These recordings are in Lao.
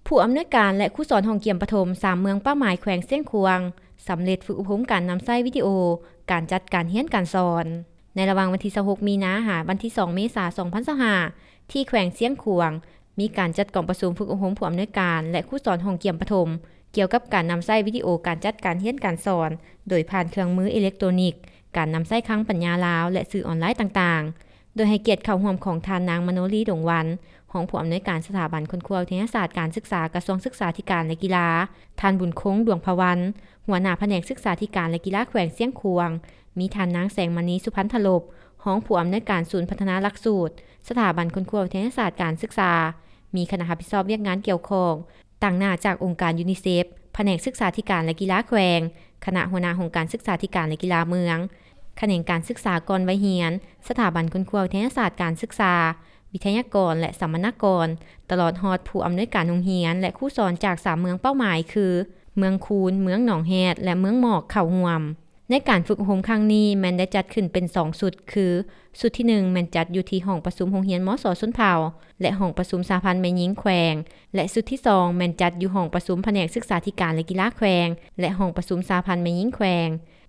ຜູ້ອຳນວຍການ ແລະ ຄູສອນຫ້ອງກຽມປະຖົມ ສາມເມືອງເປົ້າໝາຍແຂວງຊຽງຂວາງ ສຳເລັດຝຶກອົບຮົມການນຳໃຊ້ວິດີໂອການຈັດການຮຽນການສອນ. ໃນລະຫວ່າງວັນທີຊາວຫົກ ມີນາ ຫາວັນທີສອງ ເມສາ ສອງພັນຊາວຫ້າ ທີ່ແຂວງຊຽງຂວາງ ມີການຈັດກອງປະຊຸມຝຶກອົບຮົມຜູ້ອຳນວຍການ ແລະ ຄູສອນຫ້ອງກຽມປະຖົມ ກ່ຽວກັບການນຳໃຊ້ວິດີໂອການຈັດການຮຽນການສອນ ໂດຍຜ່ານເຄື່ອງມືເອເລັກໂຕນິກ, ການນຳໃຊ້ຄັງປັນຍາລາວ ແລະ ສື່ອອນລາຍຕ່າງໆ. ໂດຍໃຫ້ກຽດເຂົ້າຮ່ວມຂອງທ່ານນາງ ມະໂນລີ ດົງວັນ, ຮອງຜູ້ອຳນວຍການສະຖາບັນຄົ້ນຄວ້າວິທະຍາສາດການສຶກສາ ກະຊວງສຶກສາທິການ ແລະ ກິລາ, ທ່ານ ບຸນຄົງ ດວງພະວັນ, ຫົວໜ້າພະແນກສຶກສາທິການ ແລະ ກິລາແຂວງຊຽງຂວາງ, ມີທ່ານນາງ ແສງມະນີ ສຸພັນທະລົບ, ຮອງຜູ້ອຳນວຍການສູນພັດທະນາຫຼັກສູດ ສະຖາບັນຄົ້ນຄວ້າວິທະຍາສາດການສຶກສາ, ມີຄະນະຮັບຜິດຊອບວຽກງານກ່ຽວຂ້ອງ, ຕາງໜ້າຈາກອົງການຢູນິເຊັບ, ພະແນກສຶກສາທິການ ແລະ ກິລາແຂວງ, ຄະນະຫົວໜ້າຫ້ອງການສຶກສາທິການ ແລະ ກິລາເມືອງ, ຂະແໜງການສຶກສາກ່ອນໄວຮຽນ, ສະຖາບັນຄົ້ນຄວ້າວິທະຍາສາດການສຶກສາ, ວິທະຍາກອນ ແລະ ສຳມະນາກອນ, ຕະຫຼອດຮອດຜູ້ອຳນວຍການໂຮງຮຽນ ແລະ ຄູສອນຈາກສາມເມືອງເປົ້າໝາຍຄື ເມືອງຄູນ, ເມືອງໜອງແຮດ ແລະ ເມືອງໝອກ ເຂົ້າຮ່ວມ. ໃນການຝຶກອົບຮົມຄັ້ງນີ້ແມ່ນໄດ້ຈັດຂຶ້ນເປັນສອງຊຸດ ຄື ຊຸດທີໜຶ່ງ ແມ່ນຈັດຢູ່ທີ່ຫ້ອງປະຊຸມໂຮງຮຽນ ມສ ຊົນເຜົ່າ ແລະ ຫ້ອງປະຊຸມສະຫະພັນແມ່ຍິງແຂວງ ແລະ ຊຸດທີສອງ ແມ່ນຈັດຢູ່ຫ້ອງປະຊຸມພະແນກສຶກສາທິການ ແລະ ກິລາແຂວງ ແລະ ຫ້ອງປະຊຸມສະຫະພັນແມ່ຍິງແຂວງ,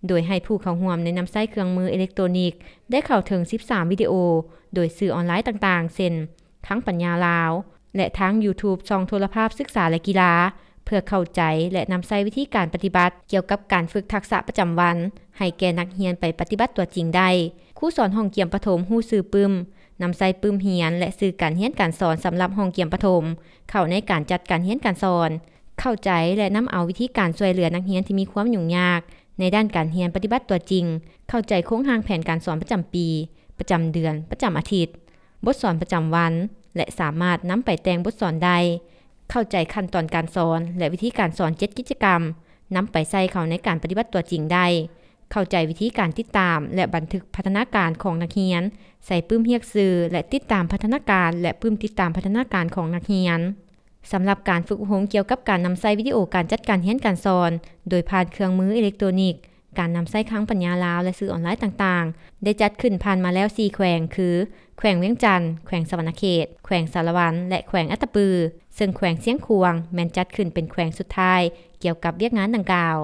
ໂດຍໃຫ້ຜູ້ເຂົ້າຮ່ວມໄດ້ນຳໃຊ້ເຄື່ອງມືເອເລັກໂຕນິກ ໄດ້ເຂົ້າເຖິງສິບສາມວິດີໂອ ໂດຍສື່ອອນລາຍຕ່າງໆ ເຊັ່ນ ຄັງປັນຍາລາວ ແລະ ທາງ YouTube ຊ່ອງໂທລະພາບສຶກສາ ແລະ ກິລາ ເພື່ອເຂົ້າໃຈ ແລະ ນຳໃຊ້ວິທີການປະຕິບັດກ່ຽວກັບການຝຶກທັກສະປະຈຳວັນ ໃຫ້ແກ່ນັກຮຽນໄປປະຕິບັດຕົວຈິງໄດ້. ຄູສອນຫ້ອງກຽມປະຖົມຮູ້ຊື່ປຶ້ມ, ນຳໃຊ້ປຶ້ມຮຽນ ແລະ ສື່ການຮຽນການສອນສຳລັບຫ້ອງກຽມປະຖົມ ເຂົ້າໃນການຈັດການຮຽນການສອນ, ເຂົ້າໃຈ ແລະ ນຳເອົາວິທີການຊ່ວຍເຫຼືອນັກຮຽນທີ່ມີຄວາມຫຍຸ້ງຍາກໃນດ້ານການຮຽນປະຕິບັດຕົວຈິງ, ເຂົ້າໃຈໂຄງຮ່າງແຜນການສອນປະຈຳປີ, ປະຈຳເດືອນ, ປະຈຳອາທິດ, ບົດສອນປະຈຳວັນ ແລະ ສາມາດນຳໄປແຕ່ງບົດສອນໄດ້, ເຂົ້າໃຈຂັ້ນຕອນການສອນ ແລະ ວິທີການສອນເຈັດກິດຈະກຳ ນຳໄປໃສ່ເຂົ້າໃນການປະຕິບັດຕົວຈິງໄດ້, ເຂົ້າໃຈວິທີການຕິດຕາມ ແລະ ບັນທຶກພັດທະນາການຂອງນັກຮຽນ, ໃສ່ປຶ້ມຮຽກຊື່ ແລະ ຕິດຕາມພັດທະນາການ ແລະ ປຶ້ມຕິດຕາມພັດທະນາການຂອງນັກຮຽນ. ສຳລັບການຝຶກອົບຮົມກ່ຽວກັບການນຳໃຊ້ວິດີໂອການຈັດການຮຽນການສອນ ໂດຍຜ່ານເຄື່ອງມືເອເລັກໂຕນິກ, ການນຳໃຊ້ຄັງປັນຍາລາວ ແລະ ສື່ອອນລາຍຕ່າງໆ ໄດ້ຈັດຂຶ້ນຜ່ານມາແລ້ວສີ່ແຂວງ ຄື ແຂວງວຽງຈັນ, ແຂວງສະຫວັນນະເຂດ, ແຂວງສາລະວັນ ແລະ ແຂວງອັດຕະປື, ເຊິ່ງແຂວງຊຽງຂວາງແມ່ນຈັດຂຶ້ນເປັນແຂວງສຸດທ້າຍກ່ຽວກັບວຽກງານດັ່ງກ່າວ.